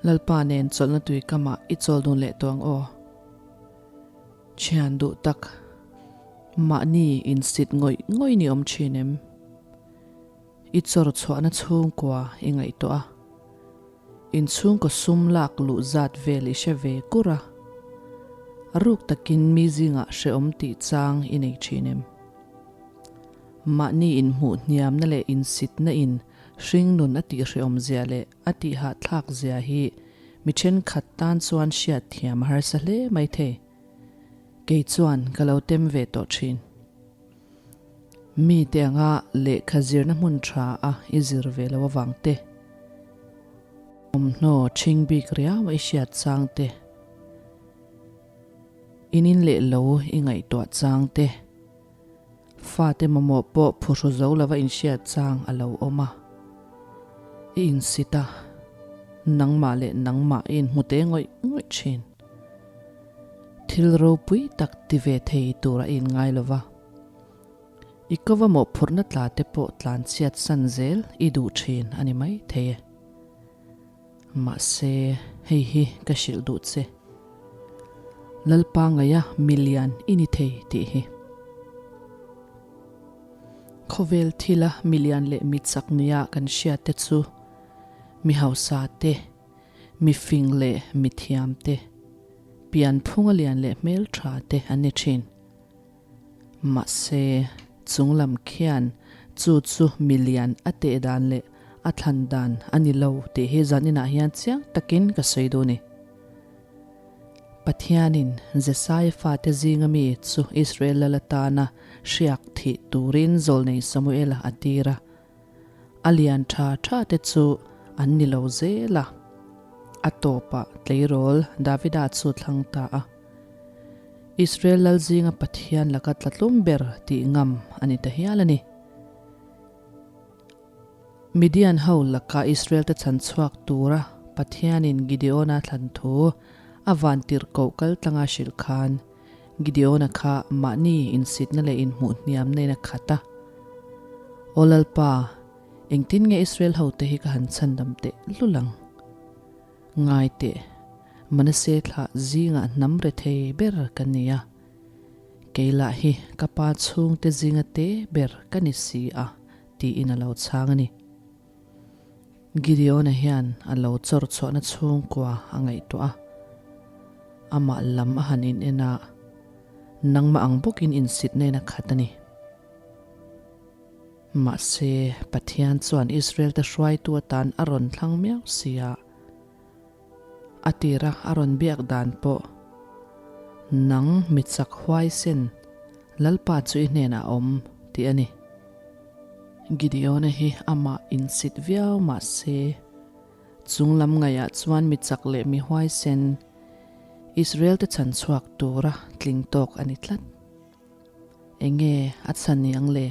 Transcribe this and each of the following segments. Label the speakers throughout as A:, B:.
A: Lalpa nen chawlhna tui kamah i chawl dun leh tawh ang aw. Thian duh tak, mahni insit ngawih ngawih ni awm thin em? I chawr chhuahna chhungkua i ngaihtuah a, inchhungkaw sum lak luh zat vel i hre ve kur a, a ruk takin mi zingah hrehawm tih chang i nei thin em? Mahni inhmuh hniamna leh insitna in hringnun a tihhrehawm zia leh a tihhahthlak zia hi mi thenkhat tan chuan hriat thiam a harsa hle mai thei. Kei chuan ka lo tem ve tawh thin. Mi te anga lehkha zirna hmun tha a i zir ve lo avang te, awmhnaw ṭhing bik riau a i hriat chang te, in in leh lo i ngaihtuah chang te, fate mamawh pawh phuhru zo lova inhriat chang a lo awm a, i insit a, nangmah leh nangmah i inhmu te ngawih ngawih ṭhin. Thil ropui tak ti ve thei tur a inngai lo va, i kova mawhphurhna tla te pawh tlan chhiat san zel i duh thin a ni mai thei e. Mahse, hei hi ka hrilh duh che. Lalpa ngaia milian i ni thei tih hi. Khawvel thila milian leh mi chak nia kan hriat te chu mi hausa te, Mi fing leh mi thiam te, pian phunga lian leh hmel tha te an ni thin. Mahse, chung lam khian chu chu mi lian a teh dan leh a thlan dan a ni lo tih hi zaninah hian chiang takin ka sawi duh ni. Pathianin Jesai fate zinga mi chu Israel lal atana hriak thih turin zawlnei Samuela a tir a. A lian tha tha te chu an ni lo zel a. A tawpah tleirawl Davida chu thlang ta a. Israel lal zinga Pathian laka tlatlum ber tih ngam a ni ta hial a ni. Midian ho laka Israel te chhan chhuak tura Pathianin Gideona thlan thu a van tirhkoh kal tlanga hrilh khan Gideona kha mahni insitna leh inhmuh hniamna in a khat a. Aw Lalpa, engtin nge Israel hote hi ka han chhandam teh lul ang? Ngai teh, Manase thlah zingah hnam rethei ber ka ni a, kei lah hi ka pa chhungte zinga te ber ka ni si a, tiin a lo chhang a ni. Gideona hian a lo chawr chhuahna chhungkua a ngaihtuah a, amah lam a han in en a, nangmah ang bawkin insitna in a khat a ni. Mahse, Pathian chuan Israel-te hruaitu atan a rawn thlang miau si a, a tira a rawn biak dan pawh, Nang mi chak huaisen, Lalpa chu i hnenah a awm, tih a ni. Gideona hi amah insit viau mah se, chung lam ngaihah chuan mi chak leh mi huaisen, Israel-te chhan chhuak tura tling tawk a ni tlat. Enge a chhan ni ang le?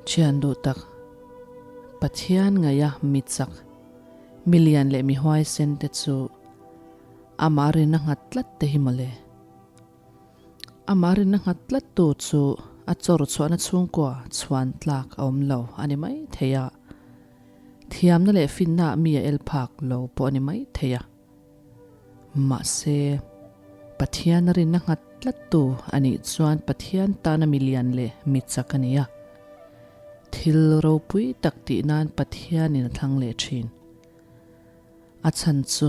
A: Thian duh tak, Pathian ngaia mi chak, mi lian leh mi huaisen te chu amah rinna nghat tlat te hi mawle. Amah rinna nghat tlat tu chu a chawr chhuahna chhungkua chhuan tlak a awm lo a ni mai thei a, thiamna leh finna ah mi a el phak lo pawh a ni mai thei a. Mahse, Pathian a rinna nghat tlat tu a nih chuan Pathian tana mi lian leh mi chak a ni a. Thil ropui tak tih nan Pathianin a thlang leh thin. A chhan chu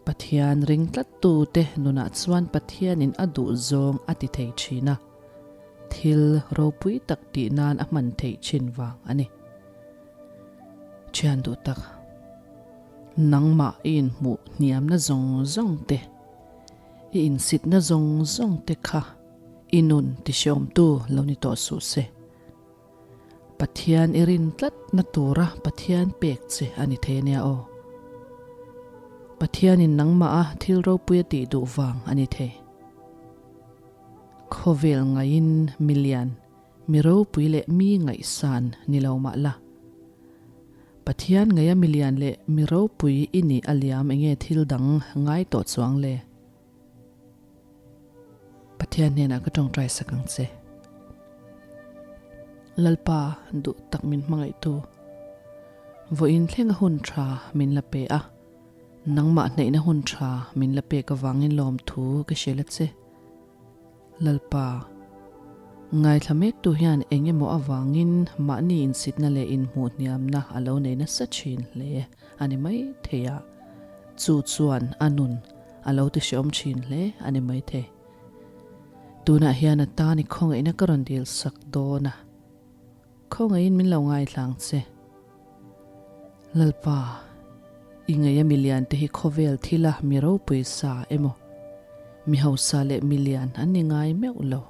A: Pathian ring tlattute nunah chuan Pathianin a duh zawng a ti thei thin a, thil ropui tak tih nan a hman theih thin vang a ni. Thian duh tak, nangmah i inhmuh hniamna zawng zawng te, i insitna zawng zawng te kha i nun tihreawmtu lo ni tawh suh se. Pathian i rin tlatna tura Pathian pek che a ni thei ania aw. Pathianin nangmah a thil ropui a tih duh vang a ni thei. Khawvel ngaiin milian, mi ropui leh mi ngaihsan ni lo mah la. Pathian ngaia milian leh mi ropui i nih a liam enge thil dang ngai tawh chuang le? Pathian hnenah ka tawngtai sak ang che. Lalpa duh tak min hmangaihtu. Vawiin thlenga hun tha min la pe a, nangmah hnaihna hun tha min la pek avangin lawmthu ka hrilh a che. Lalpa, ngaithla mektu hian eng emaw avangin mahni insitna leh inhmuh hniamna a lo nei nasa thin hle a ni mai thei a, chu chuan a nun a lo ti hreawm thin hle a ni mai thei. Tunah hian a tan i khawngaihna ka rawn dil sak dawn a, Khawngaihin min lo ngaithlang che. Lalpa, i ngaih a milian te hi khawvel thila mi ropui sa emaw, mi hausa leh milian an ni ngai meuh lo.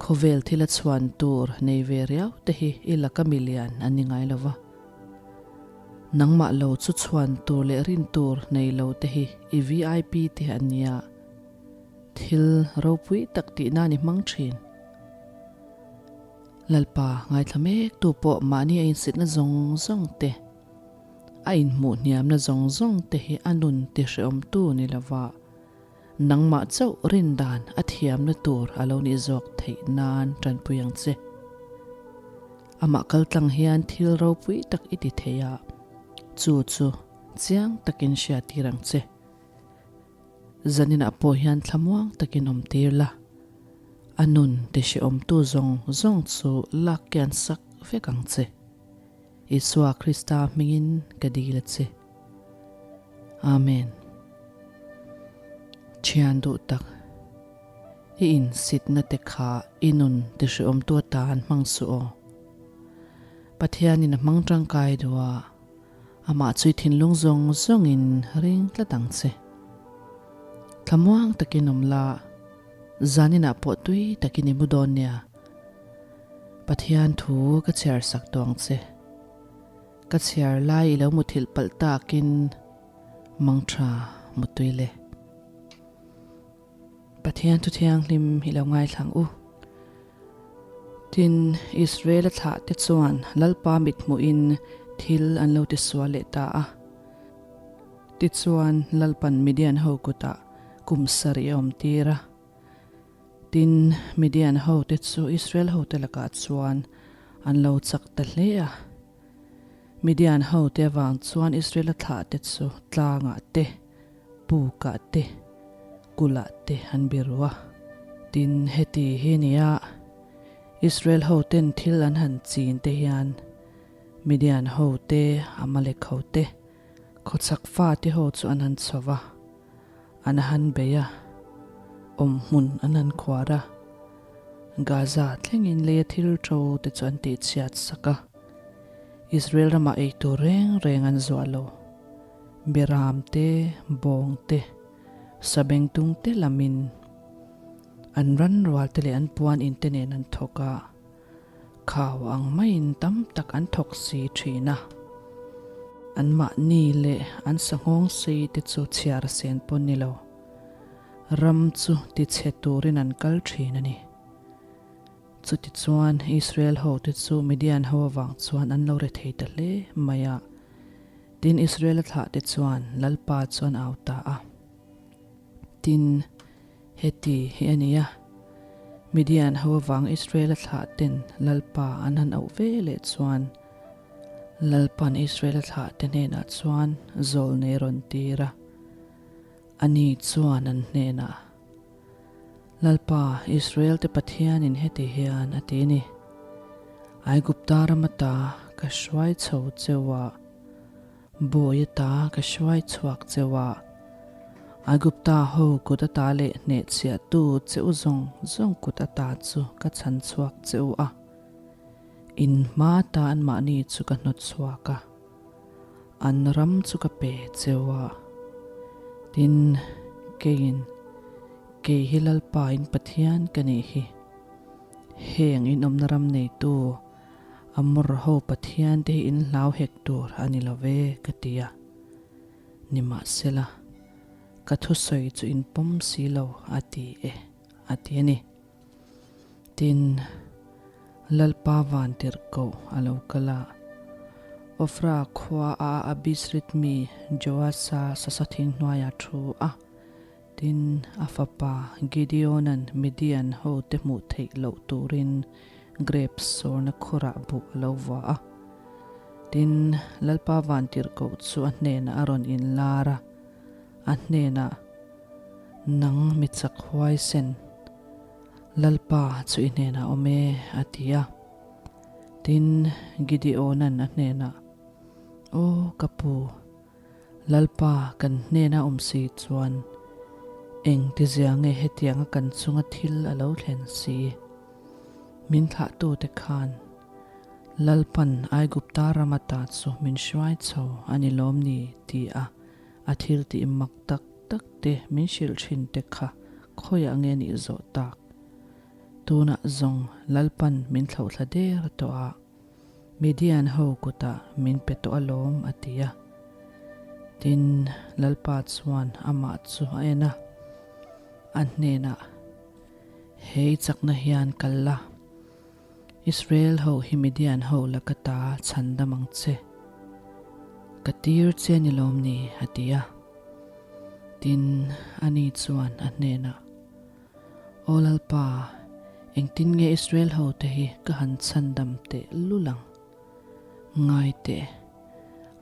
A: Khawvel thila chhuan tur nei ve riau te hi i laka milian an ni ngai lo va. Nangmah lo chu chhuan tur leh rin tur nei lo te hi i VIP te an nia. Thil ropui tak tih nan i hmang thin. Lalpa ngaithla mek tu pawh mahni a insitna zawng zawng te, a inhmuh hniamna zawng zawng te hi a nun ti hrehawmtu ni lova nangmah chauh rin dan a thiamna tur a lo nih zawk theih nan tanpui ang che. Amah kaltlang hian thil ropui tak i ti thei a, chu chu chiang takin hriattir ang che. Zaninah pawh hian thlamuang takin awm tir la, a nun ti hrehawmtu zawng zawng chu lak kian sak vek ang che. Isua Krista hmingin ka dil a che. Amen. Thian duh tak, i insitna te kha i nun ti hrehawmtu atan hmang suh aw. Pathianin a hmang tangkai duh a. Amah chu i thinlung zawng zawngin ring tlat ang che. Thlamuang takin awm la, zaninah pawh tui takin i mu dawn nia. Pathian thu ka chhiar sak tawh ang che. Ka chhiar lai i lo muthilh palh takin mangtha mutui le. Pathian thu thianghlim hi lo ngaithlang u. Tin, Israela thlahte chuan Lalpa mithmuhin thil an lo tisual leh ta a. Tichuan, Lalpan Midian ho kutah kum sarih a awmtir a. Tin, Midian hote chu Israel hote lakah chuan an lo chak ta hle a. Midian hote avang chuan Israela thlahte chu tlangah te, Pukah te, Kulah te an biru a. Tin, heti hi nia, Israel hoten thil an han chin te hian Midian ho te, Amalek ho te, khawchhak fate ho chu an han chho va, an han bei a, awmhmun an han khuar a, Gaza thlengin leia thil ṭo te chu an tihchhiat sak a, Israel ramah eitur reng reng an zuah lo. Beram te, bawng te, sabengtung te lamin an ran rual te leh an puan in te nen an thawk a, khau ang maiin tam tak an thawk si thin a. Anmahni leh an sanghawng sei te chu chhiar sen pawn ni lo, ram chu tichhe turin an kal thin a ni. Chutichuan, Israel hote chu Midian ho avang chuan an lo rethei ta hle mai a. Tin, Israela thlahte chuan Lalpa chu an au ta a. Tin, heti hi a ni a, Midian ho avang Israela thlahten Lalpa an han auh ve leh chuan, Lalpa'n Israela thlahte hnenah chuan zawlnei a rawn tir a. Ani chuan an hnenah, Lalpa, Israel-te Pathianin heti hian a ti a ni, Aigupta ram ata ka hruai chho cheu a, bawi ata ka hruai chhuak cheu a, Aigupta ho kut ata leh hnehchhiahtu cheu zawng zawng kut ata chu ka chhan chhuak cheu a, in hma ata anmahni chu ka hnawt chhuak a. An ram chu ka pe cheu a, tin, keiin, Kei hi Lalpa in Pathian ka nih hi. Heng inawmna ram neitu, Amor ho Pathian te hi in hlau hek tur a ni lo ve, ka ti a. Nimahsela, ka thusawi chu in pawm si lo, a ti e, a ti a ni. Tin, Lalpa vantirhkoh a lo kal a, Ofra khua a Abisrit mi Joasa sasathing hnuaiah thu a. Tin, a fapa Gideona'n Midian hote hmuh theih loh turin grep sawrna khurah buh a lo vua a. Tin, Lalpa Vantirhkoh chu a hnenah a rawn inlar a, a hnenah, Nang mi chak huaisen, Lalpa chu i hnenah awm e, a ti a. Tin, Gideona'n a hnenah, Aw ka pu, Lalpa kan hnena awm si chuan eng tizia nge hetianga kan chunga thil a lo thlen si? Min thlahtute khan Lalpan Aigupta ram ata chu min hruai chho a ni lawm ni? ti a a thil tih mak tak tak te min hrilh thin te kha khawiah nge nih zawh tak? Tunah zawng Lalpan min thlauhthla der tawh a. Midian ho kutah min pe tawh alawm, a ti a. Tin, Lalpa chuan amah chu a en a, a hnenah, Hei chakna hian kal la, Israel ho hi Midian ho laka ta chhan dam ang che. Ka tir che ni lawm ni, a ti a. Tin, ani chuan a hnenah, Aw Lalpa, engtin nge Israel hote hi ka han chhandam teh lul ang? Ngai teh,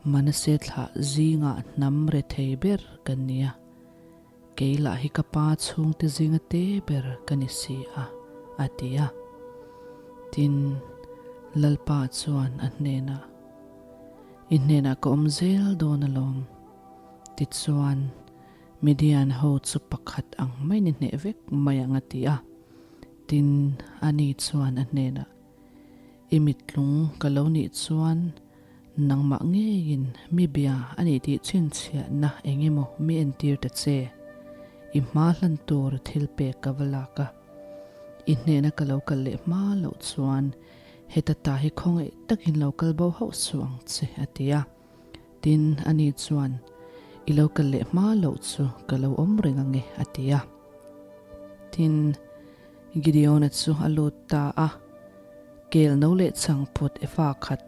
A: Manase thlah zingah hnam rethei ber kan ni a, kei lah hi ka pa chhungte zinga te ber ka ni si a, a ti a. Tin, Lalpa chuan a hnenah, I hnenah ka awm zel dawn alawm. Tichuan, Midian ho chu pakhat ang mai ni hneh vek mai ang a ti a. Tin, ani chuan a hnenah, I mittlung ka lo nih chuan nangmah ngeiin mi bia a nih tih chhinchhiahna eng emaw mi entir ta che. I hma hlan tur thil pek ka va lak a. I hnena ka lo kal leh hma loh chuan heta ta hi khawngaih takin lo kal bo hauh suh ang che, a ti a. Tin, ani chuan, I lo kal leh hma loh chu ka lo awm reng ange, a ti a. Tin, Gideona chu a lut ta a, kel no leh chhangphut efa khat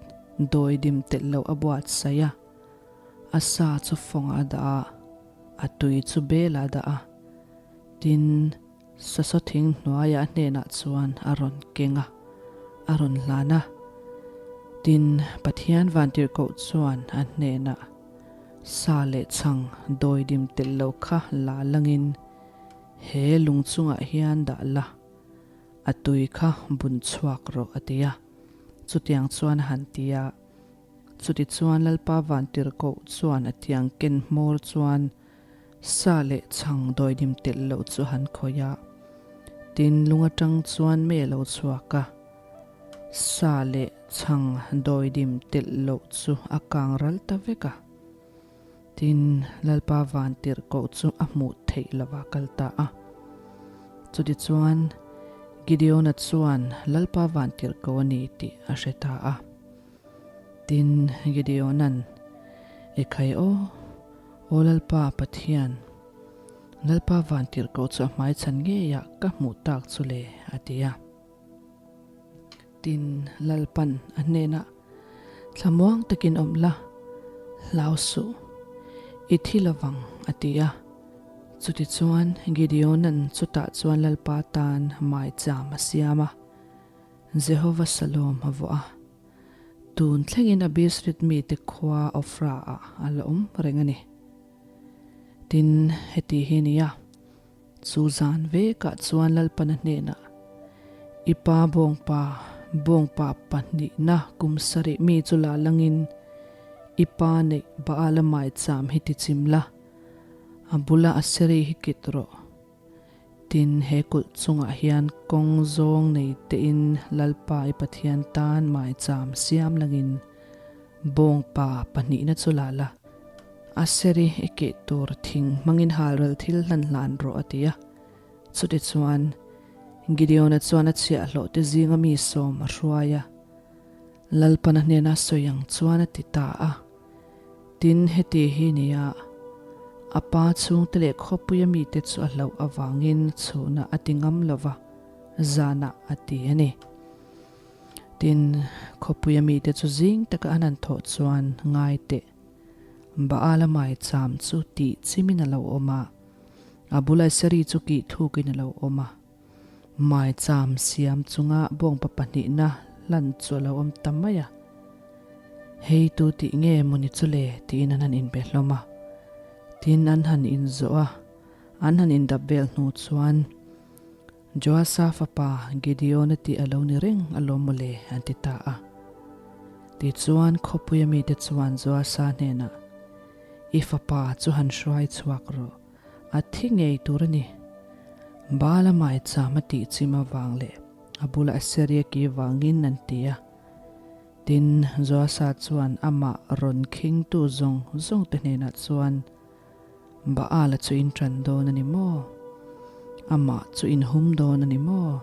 A: dawi dim telh loh a buatsaih a, a sa chu fawngah a dah a, a tui chu belah a dah a. Tin, Sasaw thing hnuaia a hnenah chuan a rawn keng a, a rawn hlan a. Tin, Pathian vantirhkoh chuan a hnenah, Sa leh chhang dawidim telh lo kha la langin he lung chungah hian dah la, a tui kha bun chhuak rawh a ti a. Chutiang chuan a han ti a. Chutichuan Lalpa vantirhkoh chuan a tiang ken hmawr chuan Sa leh chhang dawidim telh loh chu han khawih a, tin lung atang chuan mei a lo chhuak a. Sa leh chhang dawidim telh loh chu a kang ral ta vek a. Tin, Lalpa van tirhkoh chu a hmuh theih lova kal ta a. Chutichuan, Gideona chuan Lalpa van tirhkoh a ni tih a hre ta a. Tin, Gideona'n, Ekhai aw, Aw Lalpa Pathian, Lalpa vantirhkoh chu a hmaichhan ngeiah ka hmuh tak chu le, a ti a. Tin, Lalpan a hnenah, Thlamuang takin awm la, hlau suh, i thi lovang, a ti a. Chutichuan, Gideona'n chutah chuan Lalpa tan maicham a siam a, Jehova Salom a vuah a. Tun thlengin a Bisrit mite khua Ofra-ah a la awm reng a ni. Tin, heti hi nia, chu zan vekah chuan Lalpana hnenah, I pa bawngpa, bawngpa pahnihna kum sarih mi chu la langin, i pa neih Baala maicham hi tichim la, a bula Aseri hi kit rawh. Tin, he kulh chungah hian kawng zawng nei tein Lalpa i Pathian tan maicham siam langin bawngpa pahnihna chu la la, a seri i keh tur thing hmangin halral thil hlan hlan rawh a ti a. Chutichuan, Gideona chuan a chhiahhlawh te zinga mi sawm a hruai a, Lalpana hnena sawi ang chuan a ti ta a. Tin, heti hi nia, a pa chhungte leh khawpuia mite chu a hlauh avangin chhunah a ti ngam lo va, zanah a ti a ni. Tin, khawpuia mite chu zing taka an han thawh chuan ngai teh. Baala maicham chu tih chimin a lo awm a, a bula seri chu kih thukin a lo awm a. Maicham siam chunga bawngpa pahnihna hlan chu a lo awm ta mai a. Hei tu tih nge mawni chu le? tiin an han inbe hlawm a. Tin, an han inzawh a, an han indap vel hnu chuan, Joasa fapa Gideona tih a lo ni reng alawm mawle, an ti ta a. Tichuan, khawpuia mite chuan Joasa hnenah, I fapa chu han hruai chhuak rawh, a thi ngei tur a ni. Baala maicham a tih chim avang leh a bula Assyria ki vangin an ti a. Tin, Joasa chuan amah rawn khingtu zawng zawngte hnenah chuan, Baala chu in ṭan dawn a ni maw? Amah chu in hum dawn a ni maw?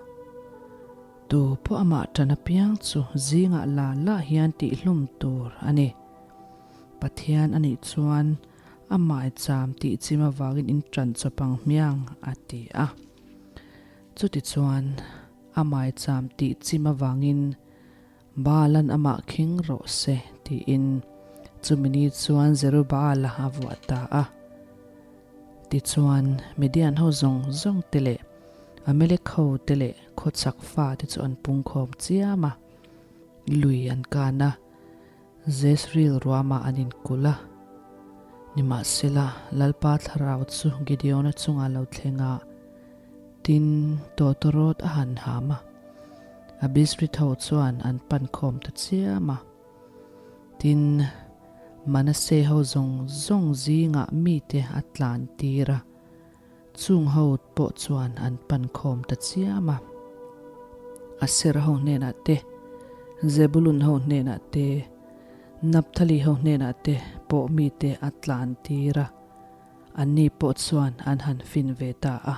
A: Tu pawh amah ṭan apiang chu zingah la la hian tihhlum tur a ni. Pathian a nih chuan amah i cham tih chim avangin in ṭan chawp ang hmiang, a ti a. Chutichuan, amah i cham tih chim avangin Baalan amah khing rawh se, tiin chumi ni chuan Zerubaala a vuah ta a. Tichuan, Midian ho zawng zawng te leh Amalek ho te leh khawchhak fate chu an pungkhawm chiam a, lui an kan a, Jezreel ruamah an inkulh a. Nimahsela, Lalpa thlarau chu Gideona chungah lo thleng a, tin, tawtawrawt a han ham a. Abisri tho chuan an pan khawm ta chiam a. Tin, Manasseh ho zawng zawng zingah mite a tlan tir a, chung ho pawh chuan an pan khawm ta chiam a. Aser ho hnenah te, Zebulun ho hnenah te, Naphtali ho hnenah te pawh mite a tlan tir a, anni pawh chuan an han fin ve ta a.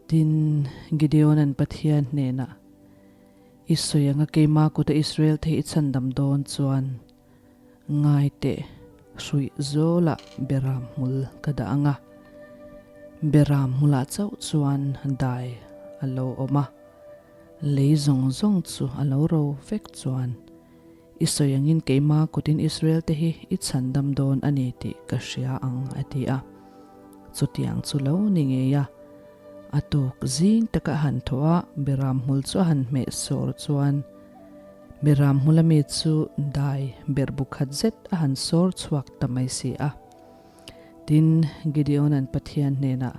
A: Tin, Gideona'n Pathian hnenah, I sawi anga keimah kuta Israel te hi i chhandam dawn chuan, ngai teh, hruih zawlah beram hmul ka dah ang a. Beram hmulah chauh chuan dai a lo awm a, lei zawng zawng chu a lo ro vek chuan, I sawi angin keimah kutin Israel te hi i chhandam dawn a ni tih ka hria ang, a ti a. Chutiang chu lo ni ngei a. A tuk zing taka a han thaw a, Beram hmul chu a han hmeh sawr chuan Beram hmula mi chu dai ber bu khat zet a han sawr chhuak ta mai si a. Tin, Gideona'n Pathian hnenah,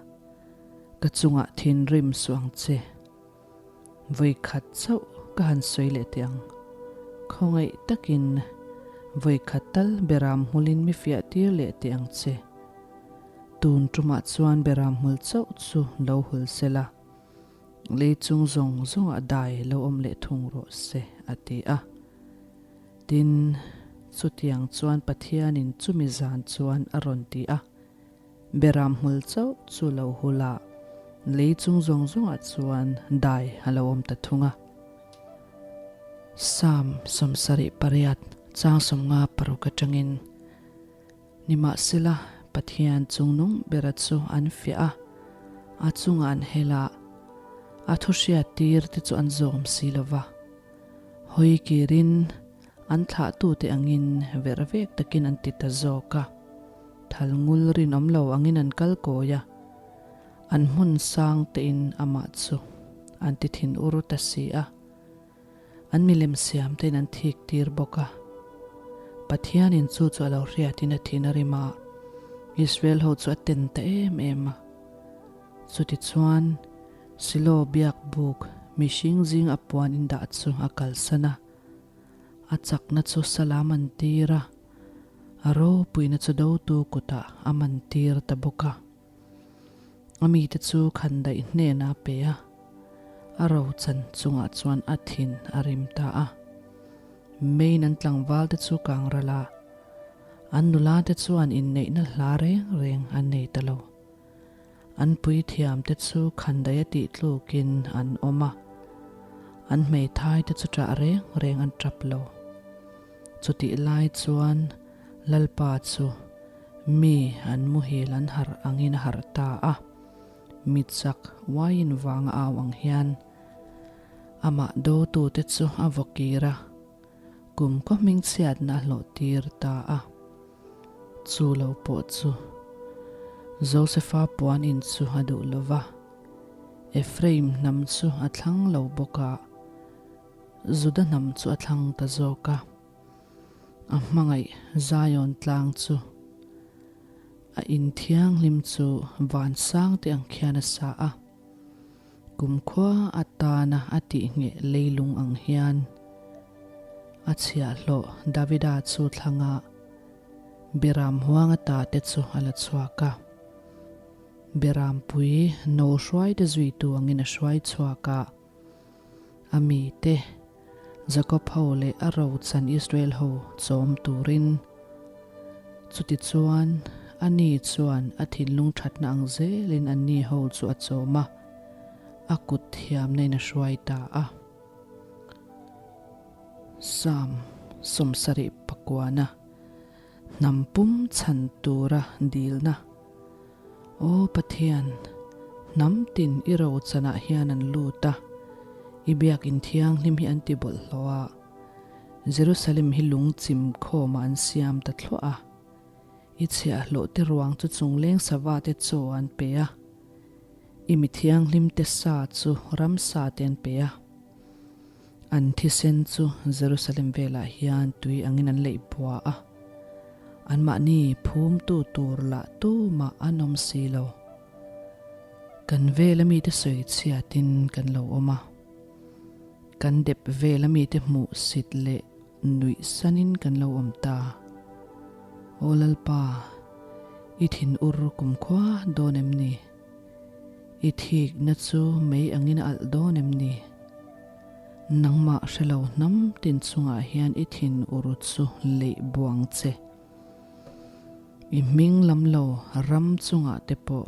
A: Ka chungah thinrim suh ang che. Vawi khat chauh ka han sawi leh teh ang. Khawngaih takin vawi khat tal beram hmulin mi fiah tir leh teh ang che. Tun tumah chuan beram hmul chauh chu lo hul se la, lei chung zawng zawngah dai lo awm leh thung rawh se, a ti a. Tin, chutiang chuan Pathianin chumi zan chuan a rawn ti a. Beram hmul chauh chu lo hul a, lei chung zawng zawngah chuan dai a lo awm ta thung a. Psalm 78 chang 56 atangin, Nimahsela, Pathian chungnung bera chu an fiah a, a chungah an hel a, a thuhriat tir te chu an zawm si lo va. Hawi kirin an thlahtute angin verh vek takin an ti ta zawk a. Thal ngul rinawm lo angin an kal kawi a, an hmun sang tein amah chu an ti thin ur ta si a, an milem siam tein an thik tir bawk a. Pathianin chu chu a lo hriatin a thin a rim a, Israel ho chu a ten ta em em a. Chutichuan, Silo biak buk mihring zing a puan indah chu a kalsan a, a chakna chu salam an tir a, A ropuina chu dotu kutah a mantir ta bawk a. A mite chu khandaih hnenah a pe a, a rochan chungah chuan a thin a rim ta a. Main an tlangvalte chu kang ral a, an nulate chuan inneihna hla reng reng an nei ta lo. An puithiamte chu khandaih a tih tlukin an awm a, an hmeithaite chu ṭah reng reng an ṭap lo. Chutih lai chuan Lalpa chu mi an muhil an harh angin a harh ta a, mi chak uaiin vang a au ang hian amah dotute chu a vaw kir a, kumkhaw hmingchhiatna a hlawh tir ta a. Chu lo pawh chu Josefa puan in chu a duh lo va, Ephraim hnam chu a thlang lo bawk a, Juda hnam chu a thlang ta zawk a. A hmangaih Zion tlang chu a in thianghlim chu vansang te ang khian a sa a, kumkhua atana a tihngheh leilung ang hian a chhiahhlawh Davida chu thlangah Biram huang ata te chu a la chhuak a. Berampui no hruaite zuitu angin a hruai chhuak a, a mite Jakob ho leh a rochan Israel ho chawm turin. Chutichuan, ani chuan a thinlung thatna ang zelin anni ho chu a chawm a, a kut thiamna in a hruai ta a. Psalm 79 Hnam pum chhan tura dilna. Aw Pathian, hnam tin i rochanah hian an lut a, i biakin thianghlim hi an ti bawlhhlawh a, Jerusalem hi lungchim khawmah an siam ta thluah a, i chhiahhlawh te ruang chu chungleng sava te chaw an pe a, i mi thianghlim te sa chu ramsa te an pe a. An thisen chu Jerusalem velah hian tui angin an leih bua a, anmahni phumtu tur lah tumah an awm si lo. Kan vela mite sawi chhiatin kan lo awm a, kan dep vela mite hmuh sit leh nuih sanin kan lo awm ta. Aw Lalpa, i thinur kumkhua dawn em ni? I thikna chu mei angin a alh dawn em ni? Nangmah hrelo hnam tin chungah hian i thin ur chu leih buang che. I hming lam lo ram chungah te pawh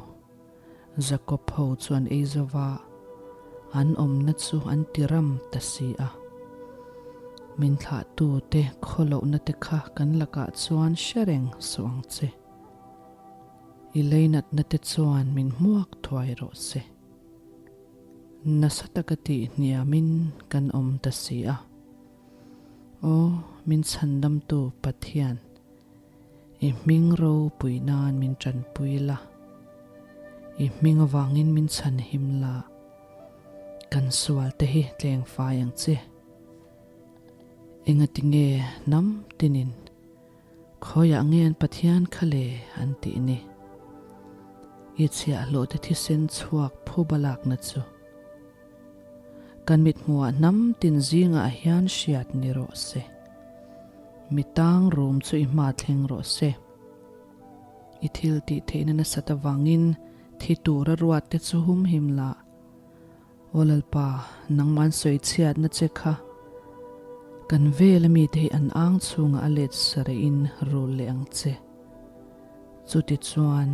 A: Jakob ho chuan ei zova an awmna chu an ti ram ta si a. Min thlahtute khawlohna te kha kan lakah chuan hre reng suh ang che. I leinatna te chuan min hmuak thuai rawh se. Nasa taka tih hniamin kan awm ta si a. Aw, min chhandamtu Pathian, i hming ropui nan min tanpui la, i hming avangin min chhanhim la, kan sual te hi tleng fai ang che. Engatinge hnam tinin Khawiah nge an Pathian kha le an tih ni? I chhiahhlawhte thisen chhuak phuba lakna chu kan mithmuhah hnam tin zingah hian hriat ni rawh se. Mi tang rum chu i hma thleng rawh se. I thil tih theihna nasat avangin thi tura ruatte chu humhim lah. Aw Lalpa, nangman sawi chhiatna che kha kan vel a mite hi an ang chhungah a let sarehin rul leh ang che. Chutichuan,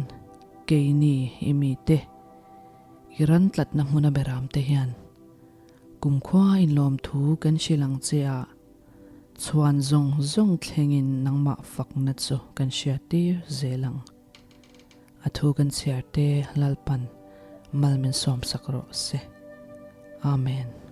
A: keini i mite, i ran tlatna hmuna beramte hian kumkhua inlawmthu kan hrilh ang che a, chhuan zawng zawng thlengin nangmah fakna chu kan hriattir zel ang. A thu kan chhiar te Lalpan mal min sawmsak rawh se. Amen.